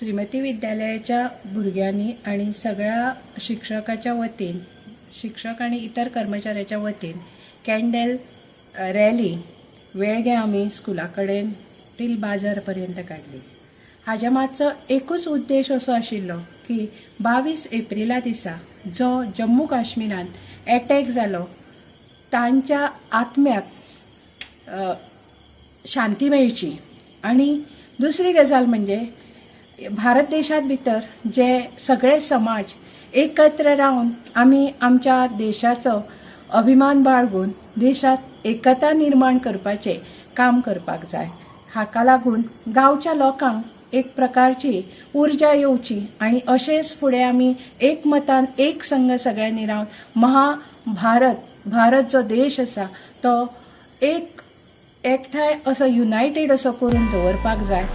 श्रीमती विद्यालयाच्या भुरग्यांनी आनी सगळ्या शिक्षकाच्या वतीन, शिक्षक आनी इतर कर्मचाऱ्याच्या वतीन कॅन्डल रॅली वेळगे आमी स्कुला कडेन टील बाजार पर्यंत काडली. हाज्या मागचो एकूच उद्देश असो आशिल्लो की 22 एप्रिला दिसा जो जम्मू काश्मीरान एटॅक जालो तांच्या आत्म्याक शांती मेळची आनी दुसरी गजाल म्हणजे भारत देशांत भितर जे सगळे समाज एकत्र रावन आमी आमच्या देशाचो अभिमान बाळगून देशांत एकता निर्माण करपाचें काम करपाक जाय. हाका लागून गांवच्या लोकांक एक प्रकारची उर्जा येवची आनी अशेंच फुडें आमी एकमतान एक संघ सगळ्यांनी रावन महाभारत, भारत जो देश आसा तो एक एकठांय असो युनायटेड असो करून दवरपाक जाय.